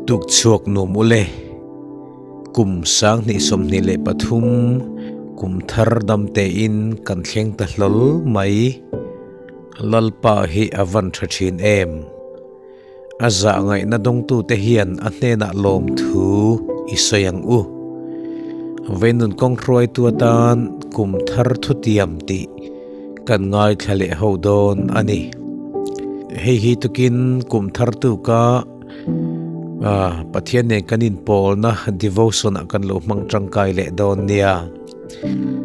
Tukchhuak nuam ule, kum 2023 kum thar dam tein kan thleng ta hlawl mai. Lalpa hi a van tha thin em. A zahngaihna dawngtute hian a hnenah lawmthu i sawi ang u. Veinun kawng hruaitu atan kum thar thutiam tih kan ngaithla leh ho dawn a ni. Hei hi tukin kum thar tuka Pathian nen kan inpawlna devotion ah kan lo hmang tangkai leh dawn nia.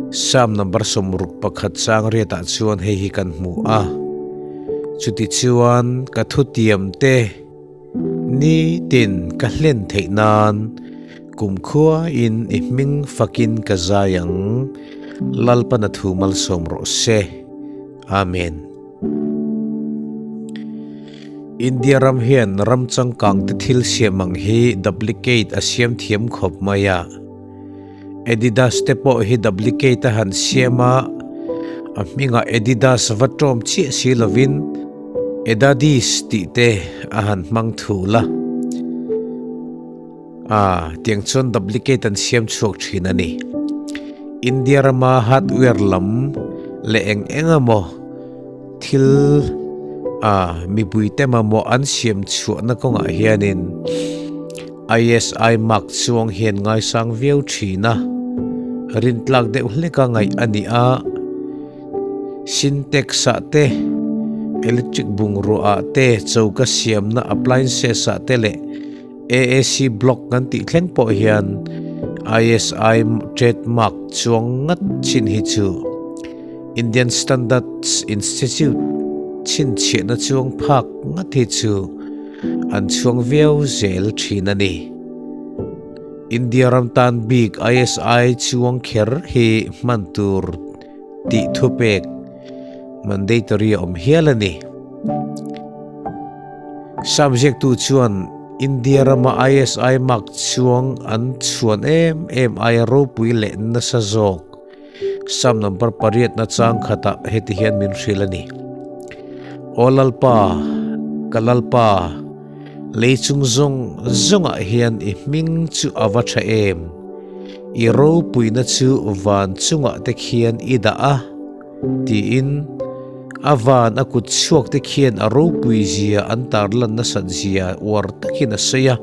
Psalm number 61 chang riatah chuan hei hi kan hmu a. Chutichuan ka thutiam te nitin ka hlen theih nan kumkhua in i hming fakin ka zai ang. Lalpan a thu malsawm rawh se. Amen. India ram hian ram changkang te thil siam ang hi duplicate a siam thiam khawp mai a. Adidas te pawh hi duplicate a han siam a, a hmingah Adidas va tawm chiah si lovin Edadis tih te a han hmang thul a. A, tiang chuan duplicate an siam chhuak thin a ni. India rama hardware lam leh eng eng emaw thil a mipuite mamawh an siam chhuahna kawngah hianin ISI mark chuang hian ngaisang viau thin a, rintlak deuh hleka ngaih a ni a, Sintex ah te, electric bungrua ah te, choka siamna appliances ah te leh AAC block kan tih thleng pawh hian ISI trademark chuang ngat chin hi chu Indian Standards Institute chhinchhiahna chuang phak ngat hi chu an chhuang viau zel thin a ni. India ram tan bik ISI chuang kher hi hman tur tih thupek mandatory a awm hial a ni. Subject-tu chuan India rama ISI mark chuang an chhuan em em aia ropui leh nasa zawk Sam number pariatna chang khatah heti hian min hrilh a ni. Aw Lalpa, ka Lalpa, lei chung zawng zawngah hian i hming chu a va tha em? I ropuina chu van chungah te khian i dah a, tiin a van a kut chhuak te khian a ropui zia an tarlan nasat zia uar takin a sawi a.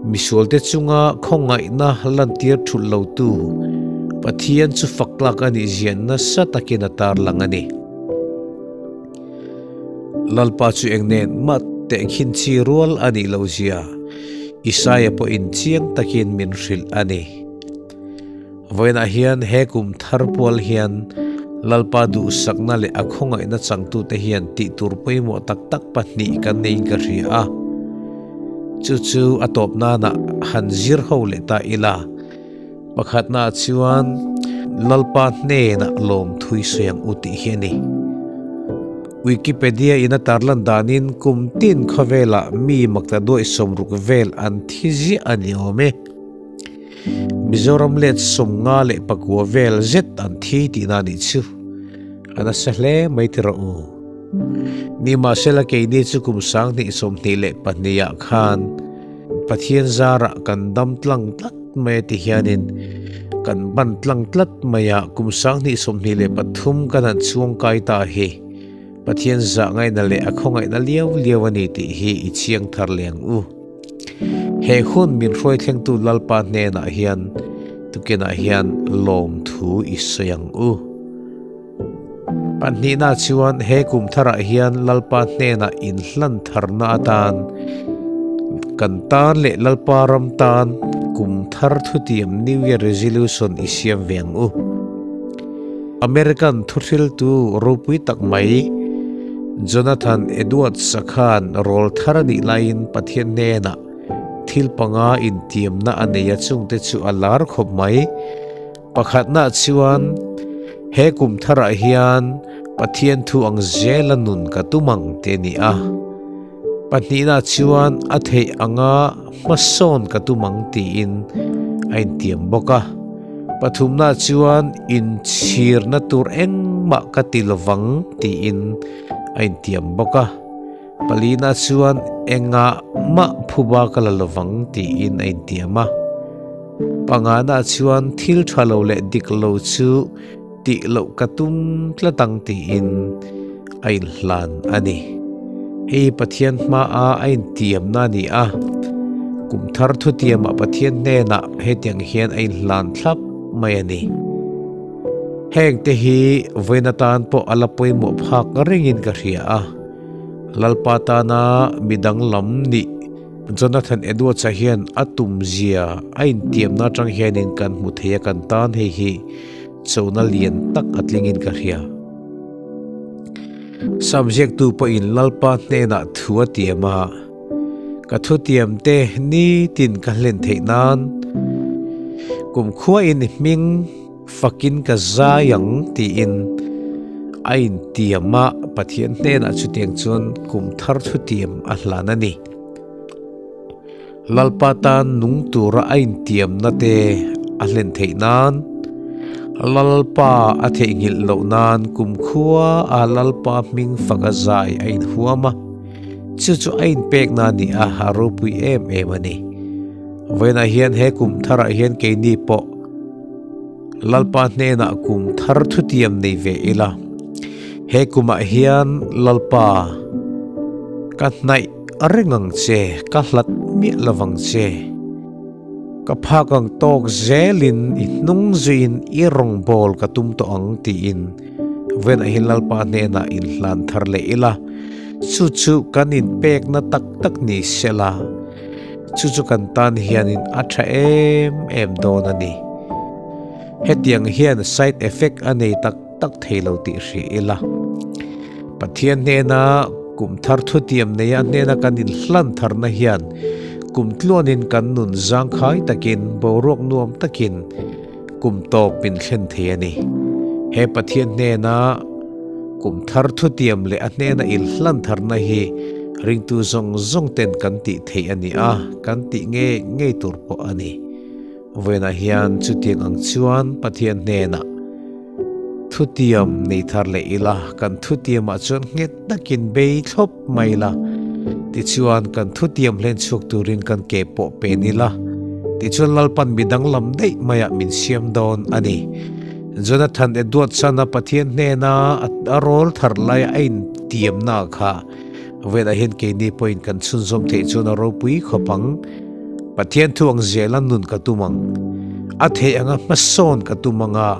Misualte chunga khawngaihna lantir thulh lotu Pathian chu fak tlak a nih zia nasa takin a tarlang a ni. Lalpa chu eng nen mah tehkhin chi rual a nih loh zia Isaia pawhin chiang takin min hrilh a ni. Vawiinah hian he kum thar pual hian Lalpa duhsakna leh a khawngaihna changtute hian tih tur pawimawh tak tak pahnih kan neiin ka hria a. Chu chu a tawp nana han zir ho leh ta ila. Pakhatnaah chuan Lalpa hnenah lawmthui sawi ang u tih hi a ni. Wikipedia in a tarlan danin kum tin khawvelah mi makta duaih 60 vel an thi ziah a ni awm e. Mizoram let 59 vel zet an thi tihna a nih chu. A nasa hle mai ti rawh u. Nimahsela keini chu kum 2022 ah khan Pathian zarah kan dam tlang tlat mai a ti hianin kan ban tlang tlat mai a kum 2023 kan han chhuang kai ta hi Pathian zah ngaihna leh a khawngaihna liau liau a ni tih hi i chiang thar leh ang u. He hun min hruai thlengtu Lalpa hnenah hian tukinah hian lawmthu i sawi ang u. Pahnihna chuan he kum tharah hian Lalpa hnenah inhlan tharna atan kan tan leh Lalpa ram tan kum thar thutiam New Year Resolution i siam ve ang u. American thuhriltu ropui tak mai Jonathan Edwards-a khan rawl thar a nih laiin Pathian hnenah thil panga intiamna a nei a chungte chu a lar khawp mai. Pakhatna chuan he kum tharah hian Pathian thu ang zela nun ka tum ang te a ni a. Pahnihna chuan a theih anga hmasawn ka tum ang tiin a intiam bawk a. Pathumna chuan inchhirna tur engmah ka ti lovang tiin a intiam bawk a. Palina chuan engah mah phuba ka la lovang tiin a intiam a. Pangana chuan thil tha lo leh dik lo chu tih loh ka tum tlat ang tiin a inhlan a ni. Hei Pathian hmaa a intiamna a ni a, kum thar thutiamah Pathian hnenah hetiang hian a inhlan thlap mai a ni. Heng te hi vawiin atan pawh a la pawimawh phak rengin ka hria a, Lalpa tana midang lam nih Jonathan Edwards-a hian a tumzia a intiamna atang hianin kan hmu thei a, kan tan hei hi chona lian tak a tlingin ka hria. Sam ziaktu pawhin Lalpa hnenah thu a tiam a, Ka thutiamte nitin ka hlen theih nan kumkhuain i hming Fakin ka zai ang tiin a intiam a, Pathian hnenah chutiang chuan kum thar thutiam a hlan a ni. Lalpa tan nung tura a intiamna te a hlen theih nan, Lalpa a theihnghilh loh nan kumkhua a Lalpa hming fak a zai a inhuam a, chu chu a inpekna a ni a, a ropui em em a ni. Vawiinah hian he kum tharah hian keini pawh Lalpa hnenah kum thar thutiam nei ve ila. He kumah hian Lalpa ka hnaih reng ang che, ka hlat miah lovang che. Ka phak ang tawk zelin i hnung zuiin i rawngbâwl ka tum tawh ang tiin vawiinah hian Lalpa hnenah inhlan thar leh ila. Chu chu kan inpekna tak tak ni sela. Chu chu kan tan hianin a tha em em dawn a ni. Hetiang hian side effect a nei tak tak thei lo tih hrih ila. Pathian hnena kum thar thutiam neia hnena kan inhlan tharna hian kum tluanin kan nun zangkhai takin boruak nuam takin kum tawp min thlen thei a ni. He Pathian hnena kum thar thutiam leh a hnena inhlan tharna hi ringtu zawng zawng ten kan tih theih a ni a, kan tih ngei ngei tur pawh a ni. Vawiinah hian chutiang ang chuan Pathian hnenah thutiam nei thar leh ila, kan thutiamah chuan nghet takin bei thlawp mai la, tichuan kan thutiam hlen chhuak turin kan ke pawh pen ila, tichuan Lalpan mi danglam daih maiah min siam dawn a ni. Jonathan Edwards-ana Pathian hnena a rawl thar laia a intiamna kha velah hian keini pawhin kan chhunzawm theih chuan a ropui khawp ang. Pathian thu ang zela nun ka tum ang. A theih anga hmasawn ka tum anga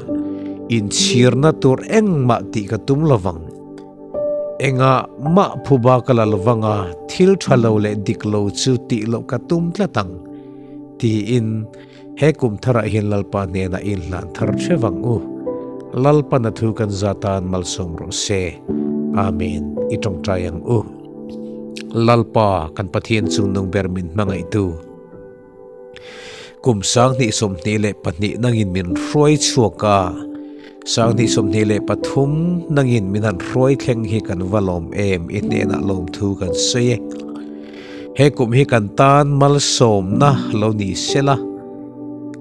inchhirna tur engmah tih ka tum lovang. Engah mah phuba ka la lovang a, thil tha lo leh dik lo chu tih loh ka tum tlat ang, tiin he kum tharah hian Lalpa hnenah inhlan thar theuh ang u. Lalpan a thu kan za tan malsawm rawh se. Amen. I tawngtai ang u. Lalpa, kan Pathian chungnung ber min hmangaihtu. Kum 2022 nangin min hruai chhuak a, 2023 nangin min han hruai thleng hi kan va lawm em i hnenah lawmthu kan sawi e. He kum hi kan tan malsawmna lo ni sela,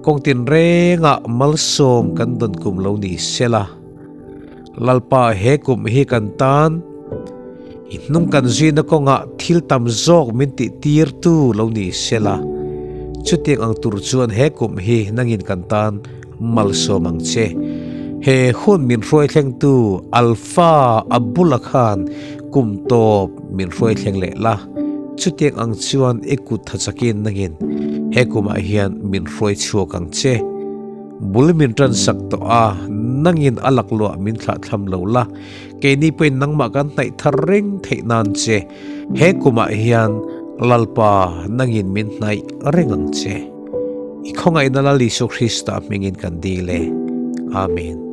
kawng tinrengah malsawm kan dawn kum lo ni sela, Lalpa he kum hi kan tan i hnung kan zuina kawngah thil tam zawk min tih tirtu lo ni sela, chutiang ang tur chuan he kum hi nangin kan tan malsawm ang che. He hun min hruai thlengtu Alpha a bula khan kum tawp min hruai thleng leh la, chutiang ang chuan i kut tha chakin nangin he kumah hian min hruai chhuak ang che. Bul min tan sak tawh a, nangin a lakluah min thlah thlam lo la, keini pawhin nangmah kan hnaih thar reng theih nan che, he kumah hian Lalpa nangin min hnaih reng ang che. I khawngaihna Lal Isua Krista hmingin kan dil e. Amen.